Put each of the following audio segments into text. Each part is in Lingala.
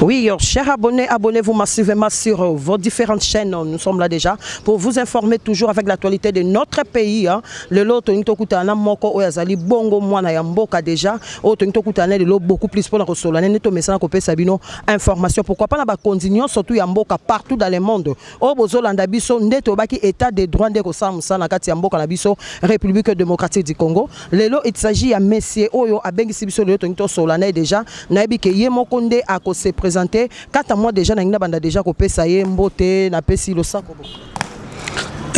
Oui, chers abonnés, abonnez-vous massivement sur vos différentes chaînes. Nous sommes là déjà pour vous informer toujours avec l'actualité de notre pays. Hein. Lelo tolingi tokutana moko oyo azali bongo mwana ya mboka déjà. Oyo tolingi tokutana lelo beaucoup plus pour kosolola nde tomesana kopesa bino information. Pourquoi pas na bakonzi nyonso surtout ya mboka partout dans le monde. Oyo bozolanda biso nde tobaki état de droit nde kosala mosala na kati ya mboka na biso République démocratique du Congo. Lelo il s'agit ya monsieur oyo abengisi biso lelo tolingi tosolola na ye déjà. Nayebi ke ye moko nde akose présenter. Kata moi déjà nalingi nabanda déjà kopesa ye mbote, napesi losako.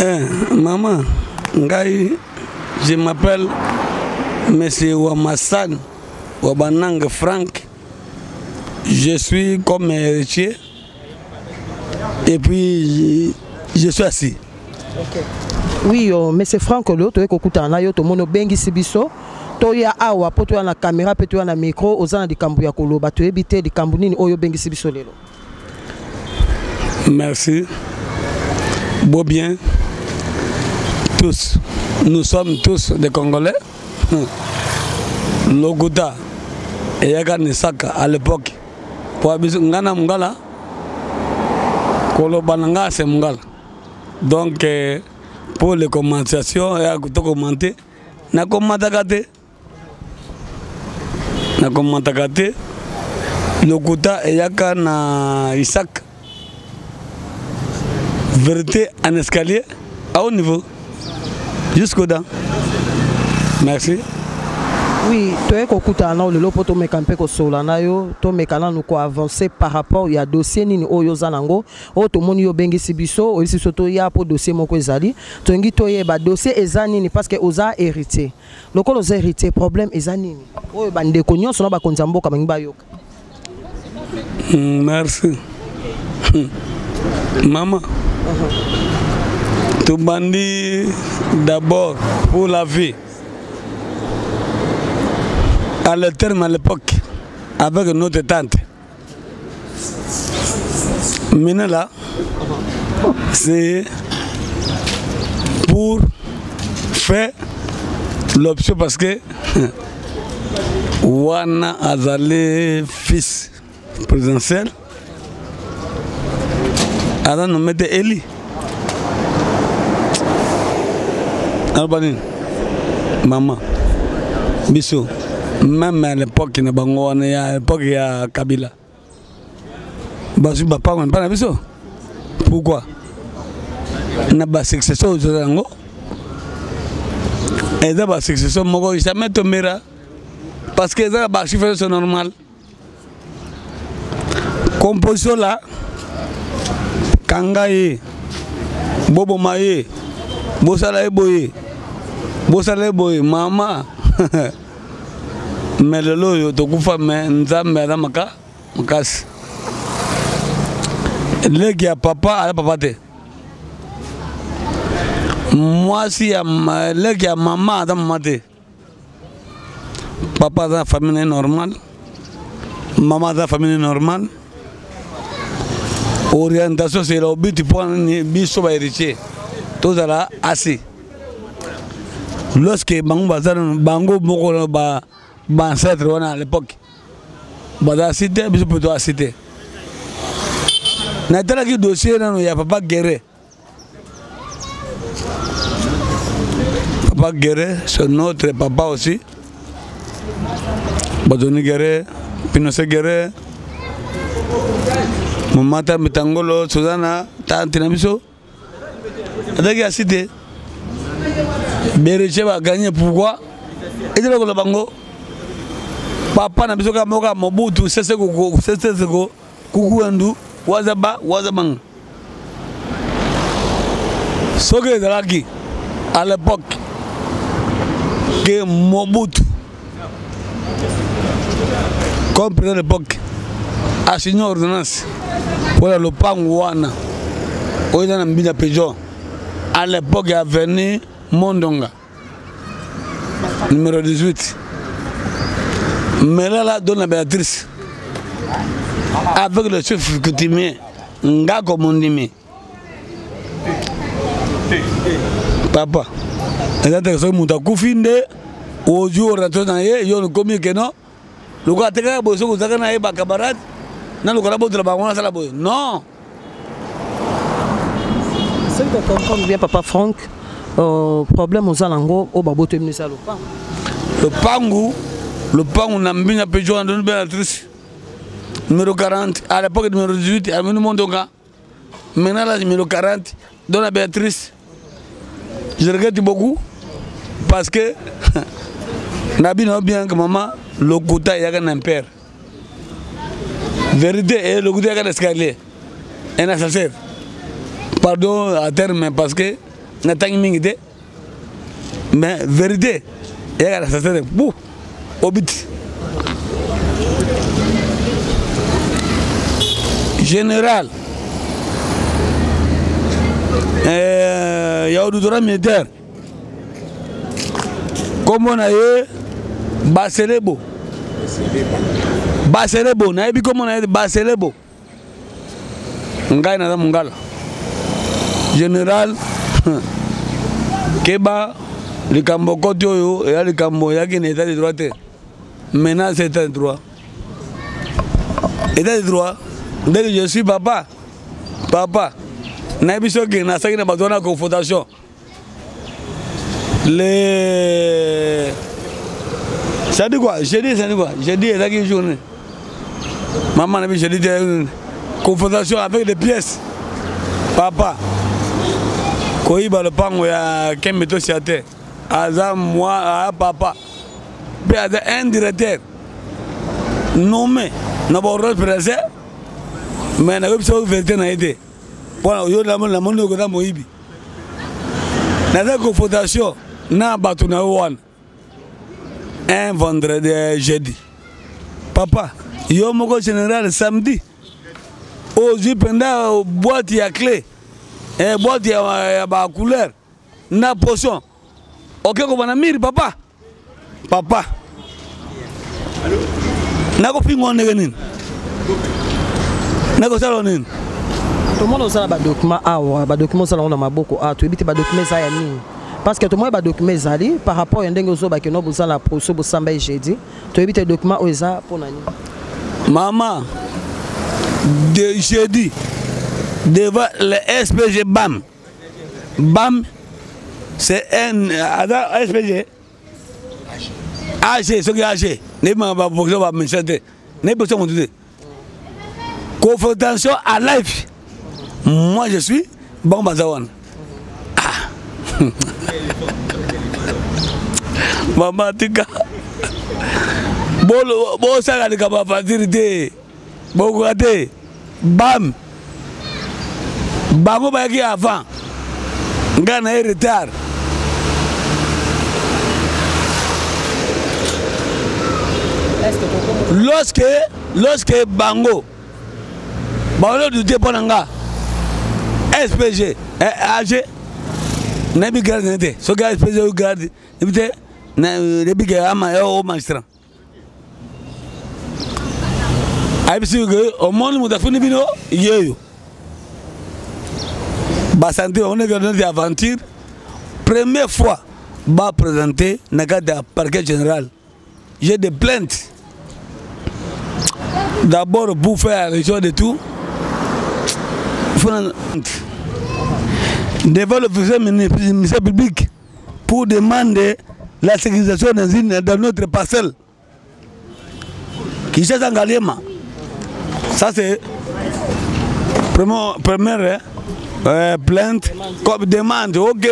Eh, maman, ngai, je m'appelle Monsieur Wamassan Wabanang Franck. Je suis comme héritier et puis je suis assis. Okay. Oui, Monsieur Franck, lelo toye kokutana na yo, tomoni obengisi biso toya awa po toya na caméra pe toya na micro, oza na likambo ya koloba, toyebi te likambo nini oyo obengisi biso lelo. Merci. Beau bien. Tous. Nous sommes tous des Congolais. Lokuta eyaka nisaka à l'époque. Po biso nga na mungala koloba na nga c'est mungala. Donc pour les commentations ya to commenter na commentaka te. Na commentaka te. Lokuta eyaka na Isaac. Vérité en escalier à haut niveau jusqu'au dents. Merci. Oui, toye kokutana na lelo po tomeka mpe kosola na yo, tomeka nanu koavancer par rapport ya dossier nini oyo oza nango, oyo tomoni yo obengisi biso, oyebisi biso toya po dossier moko ezali. Tolingi toyeba dossier eza nini parce que oza héritier. Lokola oza héritier, problème eza nini? Oyo bandeko nyonso na bakonzi ya mboka balingi bayoka. Merci. Maman, tobandi d'abord pour la vie. À le terme à l'époque, avec notre tante. Maintenant là, c'est pour faire l'option parce que wana azali fils présidentiel aza nommé te Eli. Aloba nini? Maman, biso même à l'époque na bango wana ya époque ya Kabila bazwi bapango mpa na biso. Pourquoi? Na ba succession oyo toza yango eza ba succession moko jamais tomera parce que eza ba chiffre c'est normal. Composition là, kanga ye, boboma ye, bosala ye boye, bosala ye boye, mama. Mais lelo oyo tokufa, mais Nzambe aza makasi. Leki ya papa aza papa te. Mwasi ya leki ya mama aza mama te. Papa aza na famille na ye normale, mama aza na famille na ye normale. Orientation c'est la but pour biso ba héritier tozala assis. Lorsque bango baza bango moko ba ba ancêtre wana à l'époque baza assis te, biso mpe to assis te. Natalaki dossier nano ya papa Guerre. Papa Guerre, c'est notre papa aussi. Badoni Guerre, Pinochet Guerre, Mamata Mitangolo, Susanna, tante na biso. Azalaki assis te. Berger ba gagné pourquoi? Ezala koloba bango. Papa na biso kaka moko ya Mobutu, Sese Koko, Sese Seko, Kukuandu, Wazaba, Wazabanga. Soki ezalaki à l'époque que Mobutu comme président de l'époque a signé ordonnance pour la lopango wana oyo eza na mbina pigeon à l'époque ya avenue Mondonga numéro 18. Mais là, là, donne la Béatrice avec le chef coutumier Ngako Mondimi. Papa, eza te soki moto akufi nde ozwi orato na ye yo okomi ke non lokola atekaka boye soki ozalaka na ye bacamarade Naluka nabotola bango, nasala boye, non. Soki tocomprendre bien, papa Frank, problème oza nango oyo babotoli bino eza lopango. Lopangu, lopangu na Mbinga mpe joa ndoni Beatrice, numéro 40, à l'époque numéro 18, amini Mondonga, maintenant là numéro 40, Dona Béatrice. Je regrette beaucoup parce que nabi na bien que maman lokuta eyaka na impère, vérité e lokuta eyaka na escalier, un ascenseur, pardon à terme, parce que natangi mingi te, mais vérité eyaka na ascenseur bu obiti. Général ya auditorat militaire, kombo na ye Baselebo, Baselebo, nayebi kombo na ye Baselebo. Ngai naza Mongala. Général, keba, likambo koti oyo eya likambo eyaki na état de droit te. Maintenant c'est état de droit, état de droit ndenge je suis papa. Papa, nayebi soki nasalaki na bato wana confrontation le ça dit quoi, jeudi, ça dit quoi, jeudi ezalaki journée, maman, nayebi jeudi te, confrontation avec des pièces. Papa, koyiba lopango ya Kembe Tosia te, aza mwa papa mpe aza un directeur nommé na baordre présidentiel, mais nayebi biso vérité na ye te. Mpona yo namoni okoza moyibi, naza confrontation na bato na yo wana un vendredi, jeudi. Papa, yo moko général, samedi ozwi mpenza boîte ya clé, boîte ya bacouleur na potion, oke kobana miri. Papa, papa, nakopinga ndenge nini? Nakosala nini? Tomona ozala badocument awa, badocument ozala ngo na maboko awa, toyebi te badocument eza ya nini, parce que tomoni badocument ezali par rapport ya ndenge ozobaki no bozala procès, bosamba ye jeudi, toyebi te document oyo eza mpo na nini. Mama, de jeudi devant le SPG BAM, BAM c'est un aza SPG AG, soki AG nayebi bafonction baministère te, nayebi boso motu te. Confrontation à life, moi je suis bango baza wana. Ah. Mama, tika bosala likambo ya facile te, bokoka te. Bam, bango bayaki avant ngai na ye retard. Lorsque bango baolo dute mpo na nga SPG, AG, nayebi grade na te, soki SPG oyo grade yebi te, nayebi ke ama o magistrat ayebisi ke omoni moto afundi bino yeyo basanti bango ndenge neti aventure. Première fois baprésente na kati ya parquet général, j'ai des plaintes d'abord pour faire la raison de tout. Il faut devant l'officier ministère public pour demander la sécurisation dans notre parcelle Kinshasa Ngaliema. Ça c'est première plainte comme demande, ok,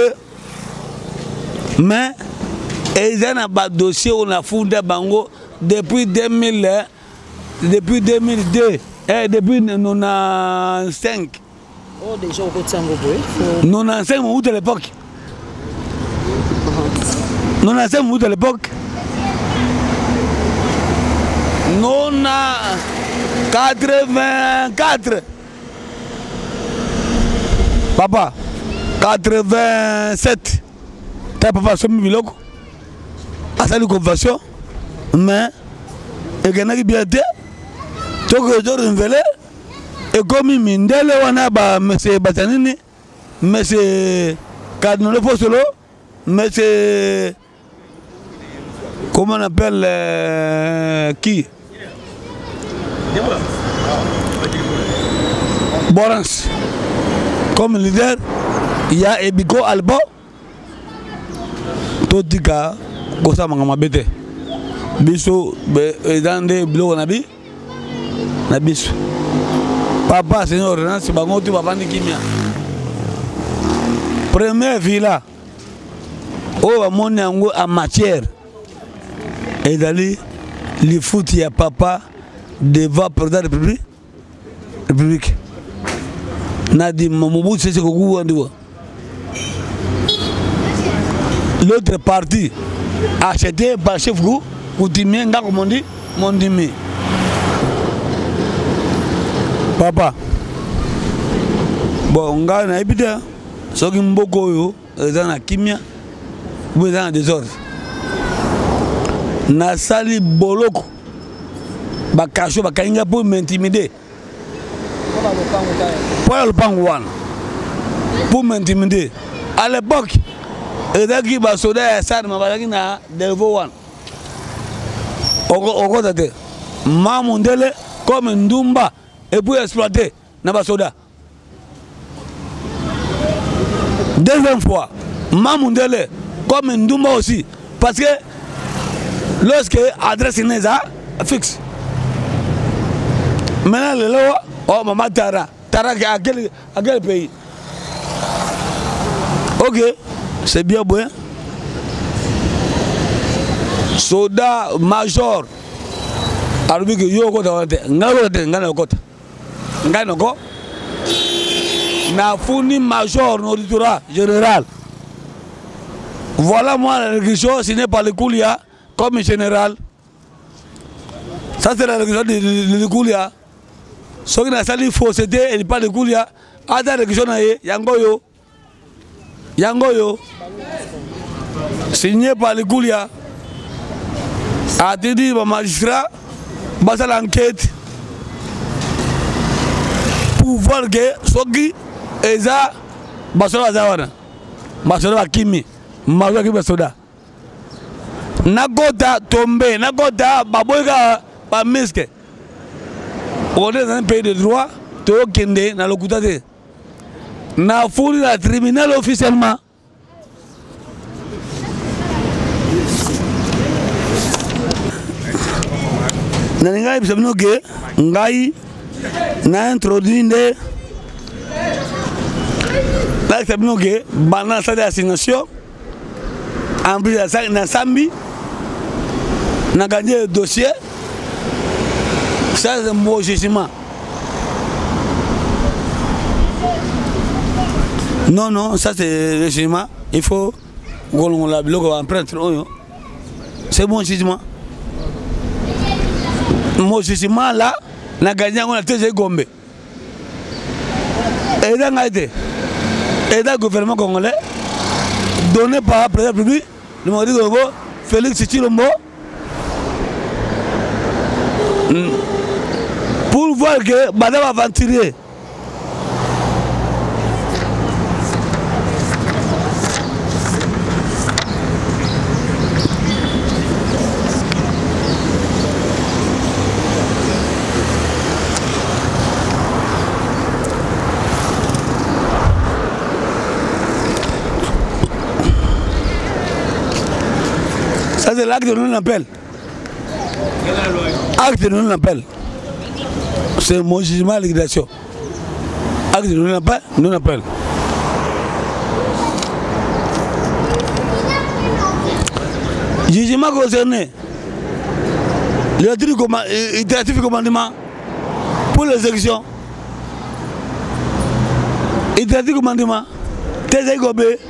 mais eza na badossier oyo nafunda bango depuis 2000, depuis 2002, depuis 95. Oh, déjà okoti yango boye. 95 mobutu à l'époque, 95 mobutu à l'époque, nona 84, papa, 87 ta papa asombi biloko, asali convention, mais ekendaki bien te. Tokoki torenvele, ekomi mindele wana ba monsieur Batanini, monsieur Cardinal Fosolo, monsieur, comment on appelle, qui Borans comme leader ya Ebiko Albo. Totika kosala makambo mabe te. Biso eza nde biloko na bi na biso. Papa seigneur ordonnance bango tu bavandi kimia. Première villa oyo bamoni yango en matière ezali lifuti ya papa devant président de la République na di Mobutu Sese Seko Kuku. L'autre partie acheté par chef coutumier Ngako Mondi Mondimi. Papa, bon ngai nayebi te soki mboka oyo eza na kimia ou eza na désordre. Nasali boloko bakasho bakangi ngai mpo m'intimider mpo na lopango wana pour m'intimider. À l'époque ezalaki basoda ya sarma bazalaki na Delvaux wana okota te ma mondele comme ndumba et puis exploité na basoda. Deuxième fois ma mondele comme ndumba aussi, parce que lorsque adresse neza fixe. Maintenant le lelo oh maman Tara Tara à quel pays? Ok, c'est bien bon. Soda major alobi ke yo okota wana te, ngai okota te, ngai nakota, ngai nako nafuni major na auditorat général. Voilà moi la réquisition signée par le Koulia comme général. Ça c'est la réquisition de Koulia. Soki nasali fausseté et pas de Koulia, ata réquisition na ye yango yo. Yango yo. Signé par le Koulia. Atidi ba magistrat basala enquête pour voir que soki eza basoda baza wana, basoda bakimi, mazo akimi basoda. Nakota tombe, nakota baboyika ba miske. On est dans un pays de droit, tokende na lokuta te. Na fuli na tribunal officiellement. Nalingi nayebisa bino ke ngai na introduit nde nayebisa bino ke banda nasali assignation en plus nasambi na gagné dossier. Ça c'est mon jugement. Non, non, ça c'est le jugement. Il faut kolongola biloko ba empreinte oyo. C'est mon jugement. Mon jugement là, na gagné yango na TG Gombe. Eza ngai te. Eza gouvernement congolais donné par président public le Congo Félix Tshilombo pour voir que baza aventurier. Ça, c'est l'acte de non-appel. Acte de non-appel. C'est mon jugement à liquidation. Acte de non-appel, non-appel. Jugement concerné. Le itératif commandement pour l'exécution. Itératif commandement. Tezay Gobé.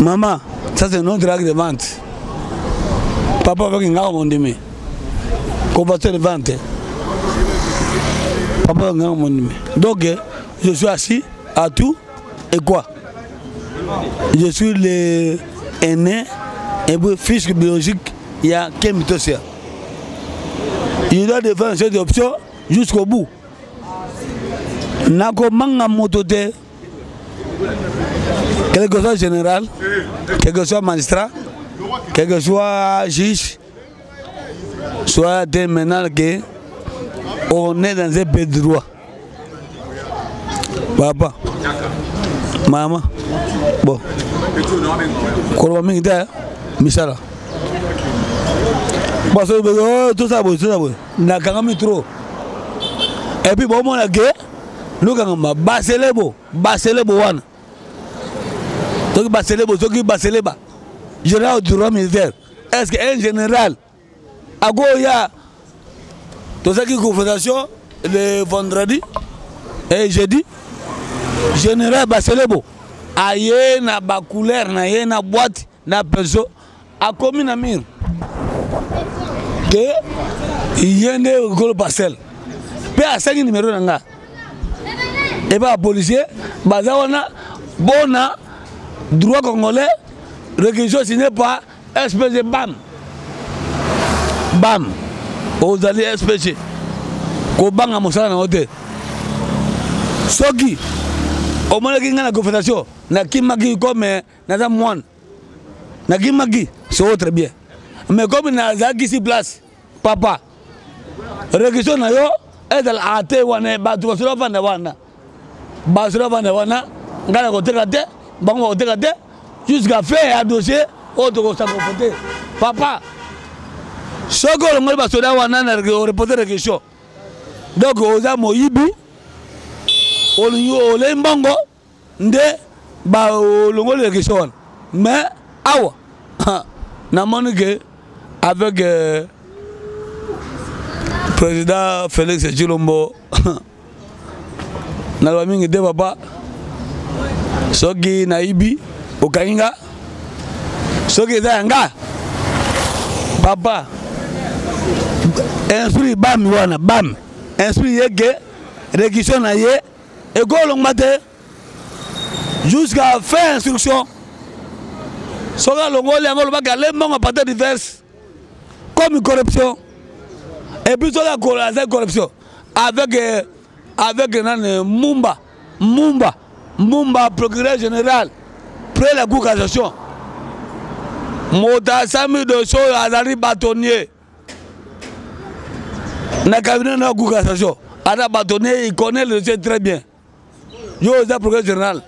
Maman, ça c'est notre acte de vente. Papa avec un mondimi. Convention de vente. Papa avec un mondimi. Donc, je suis assis à tout et quoi? Je suis le aîné et puis fils biologique, il y a Kemitosia. Il doit défendre cette option jusqu'au bout. Nakomanga moto te, quel que soit général, quel que soit magistrat, quel que soit juge, soit dès maintenant que on est dans un pays de droit. Papa, mama, bon, koloba mingi te, misala baso tosala boye, tosala boye, nakangami trop. Et puis bomona ke lokangama baselebo, baselebo wana, soki baselebo, soki baseleba général du droit militaire, est ce que un général akoya? Tozalaki confrontation le vendredi et jeudi. Général baselebo aye na bacouleur na ye, na boîte na pinceau, akomi na mur ke ye nde kolo parcelle, mpe asengi numero na nga. Epa bapolicier baza wana bona droit congolais, réquisition signé par SPG. Bam bam, ozali SPG, kobanga mosala na yo te. Soki omonaki ngai na confrontation, nakimaki comme naza mwana, nakimaki, c'est très bien. Mais comme nazalaki si place, papa, réquisition na yo ezala ate wana, bato basola bavanda wana, basola bavanda wana, ngai nakoteka te, bango bakoteka te jusqu'à fin ya dossier oyo tokosakofote. Papa, soki olongoli basoda wana na oreporte réquisition, donc oza moyibi, olingi olei mbongo nde balongoli réquisition wana. Mais awa namoni ke avec président Félix Tshilombo, naloba mingi te. Papa, soki nayibi, okangi nga. Soki eza ya nga, papa, instruit bami wana, bam instruit ye ke réquisition na ye ekolongwa te jusqu'à fin instruction. Soki alongoli yango, olobaki ale mbongo partir diverse comme corruption. Et puis soki azali corruption avec nani, Mumba, Mumba, Mumba, procureur général près la Cour cassation, moto asami dossier oyo azali bâtonnier na cabinet na Cour cassation, aza bâtonnier, il connaît le dossier très bien. Yo oza procureur général,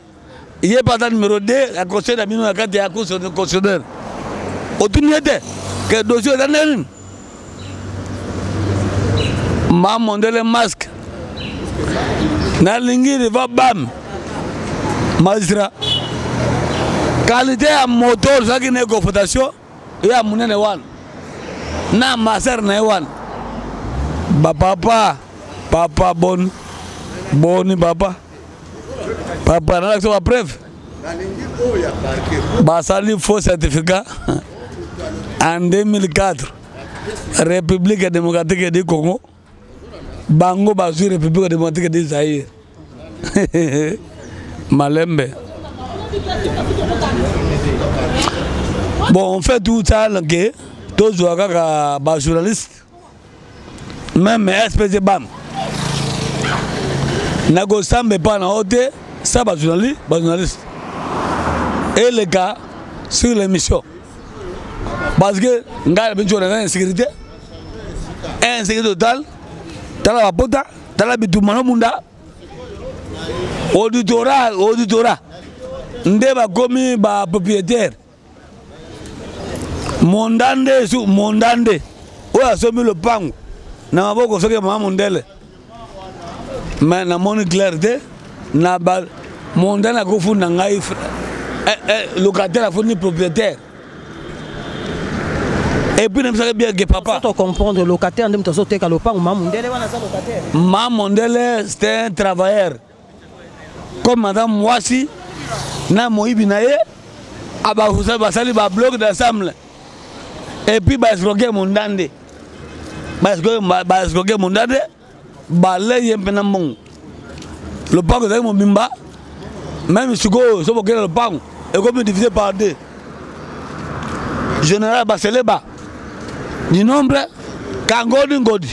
ye mpe aza numéro 2 ya conseil na bino na kati ya Cour constitutionnelle, otuni ye te ke dossier eza ndenge nini? Mamondele masque, nalingi riva bam magistrat, qualité ya moto ozalaki na confrontation ya monene wana na maser na ye wana. Bapapa, papa, boni boni, papa, papa, nalakisa bapreuve. Basali faux certificat en 2004, République démocratique du Congo, bango bazwi République démocratique du Zaïre. Malembe. Bon, on fait tout ça ke tozwa kaka bajournaliste, même SPG bam, nakosamba epai na yo te sa bajournaliste, bajournaliste eleka sur l'émission, parce que ngai na binso naza insécurité, insécurité totale. Tala bapota, tala bitumba no munda, auditorat, auditorat nde bakomi bapropriétaire. Mondande su mondande oyo asombi lopango na maboko soki mama mondele, mais namoni clair te na ba mondane akofunda ngai locataire, afundi propriétaire. Et puis nayebisaki bien ke papa, to comprendre, locataire nde moto azoteka lopango, mama mondele wana aza locataire? Mama mondele, c'était un travailleur comme madame mwasi na moyibi na ye, basali babloc d'ensemble et puis baescroke mondande, baescroke mondande, balei ye mpe na mbongo. Lopango ezalaki mobimba. Même sikoyo, so bokende, lopango ekomi divisé par deux. Général baseleba du nombre kangodi ngodi.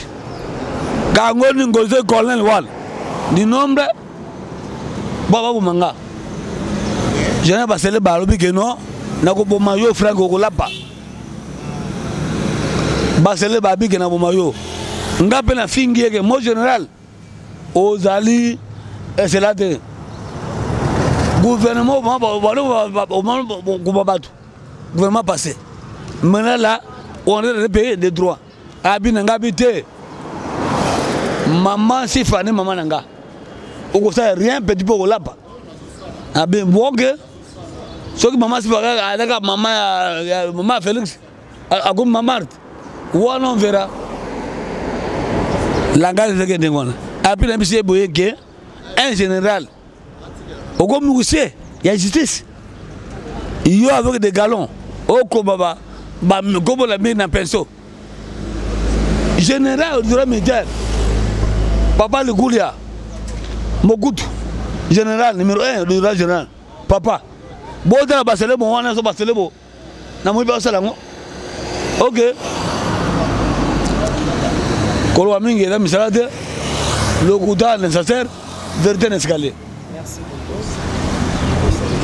Kangoni Ngoze colonel wana du nombre bo baboma nga. Général Basele balobi ke non nakoboma yo Frank okolapa. Basele babi ke naboma yo. Nga mpe nafingi ye ke mo général ozali esela te gouvernement koma bato gouvernement passé maintenant là on est dans un pays de droit abi na nga bi te maman sifa ne maman na nga okosala rien petit mpo okolapa abi bonke soki mama sifa alaka mama ya mama félix akomi ma marte wana on verra langage ezalaki ndenge wana api na biso ye boye ke un général okomi huissier ya justice yo avec des galons okoma bakombo na mire na pinceau général droit militaire papa likulia mokutu général numéro 1 droit général papa botala baselebo wana so baselebo namoni mpe basala yango ok koloba mingi eza misala te lokuta nécessaire vérité na escalier.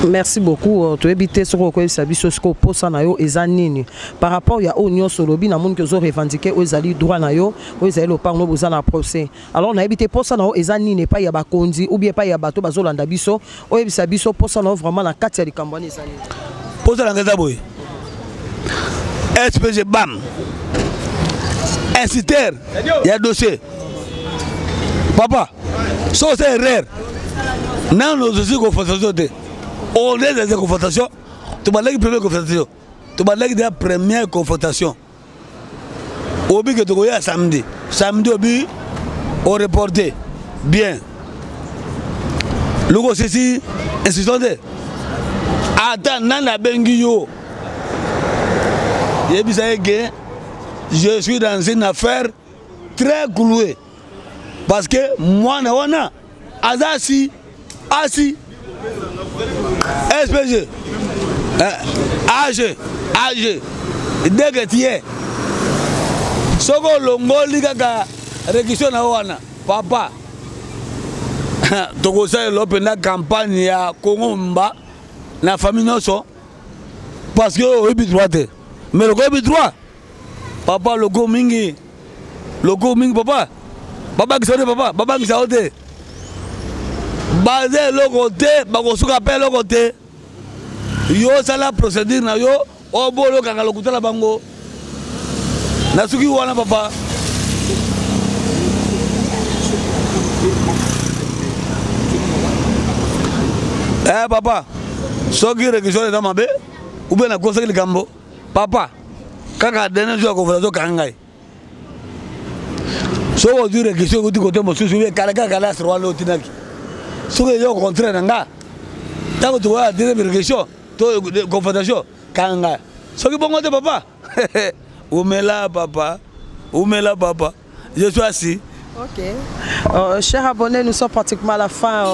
Merci beaucoup. Toyebi te soki okoyebisa biso sikoyo posa na yo eza nini par rapport ya oyo nyonso olobi. Namoni ke ozo revendiquer oyo ezali droit na yo, oyo ezali lopango boza na procès. Alors nayebi te posa na yo eza nini epai ya bakonzi ou bien epai ya bato bazolanda biso. Oyebisa biso posa na yo vraiment na kati ya likambo wana eza nini? Posa na ngai eza boye: SPG BAM, instructeur ya dossier, papa, soki osala erreur nano ozozwi confrontation te. On est dans une confrontation. Tobandaki première confrontation, tobandaki déjà première confrontation. Obi ke tokoya samedi, samedi obi oreporte bien loko osisi instruction te. Ata nani abengi yo, yebisa ye ke je suis dans une affaire très clouée, parce que mwana wana aza asi asi SPG AG AG. Dès que tu es, soki olongoli kaka réquisition na yo wana, papa, tokosalela mpenza campagne ya Kongo mba na famille nyonso, parce que oyebi droit te. Mais lokoyebi droit, papa, loko mingi, loko mingi, papa, babangisa yo te, papa, babangisa yo te. Baza eloko te, bakosuka mpe eloko te. Yo osala procédure na yo, obola okanga lokuta na bango. Nasuki wana, papa. Papa, soki réquisition eza mabe ou bien nakosaki likambo, papa, kaka dernier jour ya conférence okanga ngai. Soki ozwi réquisition ekuti kote mosusu bien kala kaka kala astre wana otinaki, soki eza au contraire na nga, ntango tokoya deuxième réquisition to confrontation, kanga ngai. Soki bongo te, papa, umela, papa, umela, papa, je suis assis. Ok. Chers abonnés, nous sommes pratiquement à la fin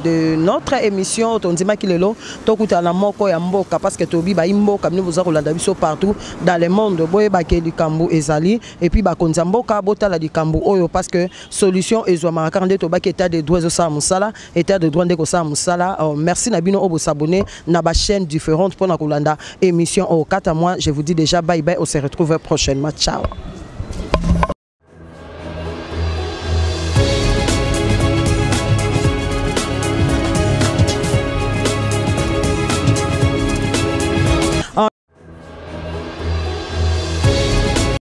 de notre émission. Tondimaki lelo, tokutana moko ya mboka, parce que tobi ba imboka bino boza kolanda biso partout dans le monde. Boyeba ke likambo ezali et puis bakonzi ya mboka botala likambo oyo, parce que solution ezwamaka kaka nde tobaki état de droit ezosala mosala, état de droit nde kosala mosala. Merci na bino oyo bosabonner na ba chaînes différentes mpona kolanda émission oyo. Quant à moi, je vous dis déjà bye bye, on se retrouve prochainement. Ciao.